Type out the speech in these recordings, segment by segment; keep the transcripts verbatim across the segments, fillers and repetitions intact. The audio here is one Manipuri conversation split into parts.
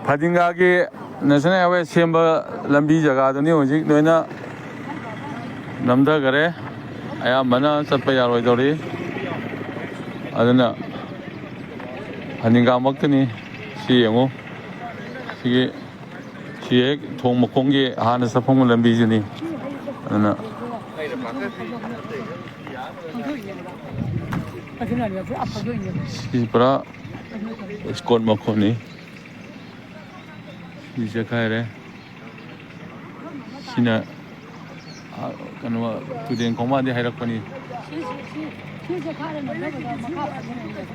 ꯐꯗꯤꯡꯒꯥꯒꯤ ꯅꯦꯁꯅꯦꯜ ꯍꯥꯏꯋꯦ ꯁꯦꯝꯕ ꯂꯝꯕꯤ ꯖꯒꯥꯗꯨꯅꯤ ꯍꯧꯖꯤꯛ ꯂꯣꯏꯅ ꯅꯝꯊꯈꯔꯦ꯫ ꯑꯌꯥꯝꯕꯅ ꯆꯠꯄ ꯌꯥꯔꯣꯏꯗꯧꯔꯤ꯫ ꯑꯗꯨꯅ ꯐꯗꯤꯡꯒꯥꯃꯛꯇꯅꯤ꯫ ꯁꯤ ꯌꯦꯡꯉꯨ, ꯁꯤꯒꯤ ꯁꯤ ꯍꯦꯛ ꯊꯣꯡ ꯃꯈꯣꯡꯒꯤ ꯍꯥꯟꯅ ꯆꯠꯐꯝ ꯂꯝꯕꯤꯁꯤꯅꯤ꯫ ꯑꯗꯨꯅ ꯁꯤ ꯄꯨꯔꯥ ꯏꯁꯀꯣꯠ ꯃꯈꯣꯟꯅꯤ꯫ ꯁꯤ ꯆꯦꯈꯥꯏꯔꯦ꯫ ꯁꯤꯅ, ꯑ, ꯀꯩꯅꯣ, ꯇꯨꯔꯦꯟ ꯈꯣꯡꯕꯥꯟꯗꯤ ꯍꯥꯏꯔꯛꯄꯅꯤ꯫ ꯁꯤꯁꯦ ꯈꯥꯏꯔ ꯅꯝꯊꯕꯗ ꯃꯈꯥ ꯐꯖꯅ ꯂꯩ꯫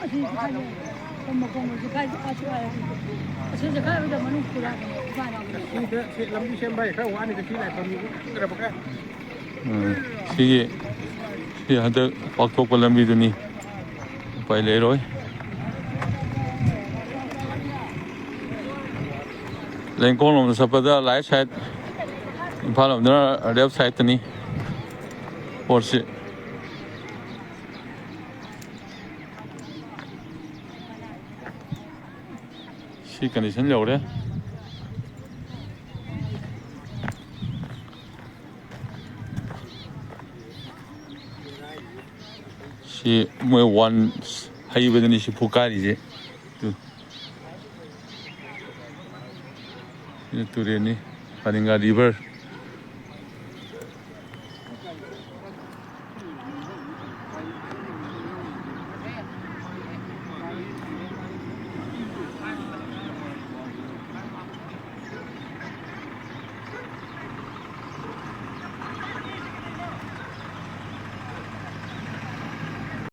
ꯑꯁꯤꯁꯦ ꯈꯥꯏꯔ ꯃꯈꯣꯡ ꯑꯁꯤ ꯈꯥꯏ-, ꯑꯁꯤ ꯈꯥꯏꯔ ꯑꯁꯤꯁꯦ ꯈꯥꯏꯕꯗ ꯃꯅꯨꯡ ꯄꯨꯔꯥ ꯀꯩꯅꯣ ꯗꯨꯀꯥꯟ ꯌꯥꯎꯕꯅꯦ꯫ ꯁꯤꯗ ꯁꯤ ꯂꯝꯕꯤ ꯁꯦꯝꯕ ꯍꯥꯏ ꯈꯔ ꯋꯥꯅꯤꯗ ꯁꯤ ꯂꯥꯏꯐꯝꯁꯤꯕꯨ ꯈꯪꯗ꯭ꯔꯕ ꯈꯔ꯫ ꯎꯝ, ꯁꯤꯒꯤ, ꯁꯤ ꯍꯟꯗꯛ ꯄꯥꯛꯊꯣꯛꯄ ꯂꯝꯕꯤꯗꯨꯅꯤ꯫ ꯎꯄꯥꯏ ꯂꯩꯔꯣꯏ꯫ ꯂꯦꯡꯀꯣꯡ ꯂꯣꯝꯗ ꯆꯠꯄꯗ ꯂꯥꯏꯠ ꯁꯥꯏꯠ, ꯏꯝꯐꯥꯜ ꯂꯣꯝꯗꯅ ꯂꯦꯐ ꯁꯥꯏꯠꯇꯅꯤ ꯄꯣꯠꯁꯤ꯫ ꯁꯤ ꯀꯟꯗꯤꯁꯟ ꯌꯧꯔꯦ꯫ ꯁꯤ ꯃꯣꯏ ꯋꯥꯟ ꯍꯩꯕꯗꯅꯤ ꯁꯤ ꯐꯨꯀꯥꯔꯤꯁꯦ꯫ ꯇꯨ꯫ ꯁꯤꯅ ꯇꯨꯔꯦꯟꯅꯤ, ꯐꯗꯤꯡꯒꯥ ꯔꯤꯚꯔ꯫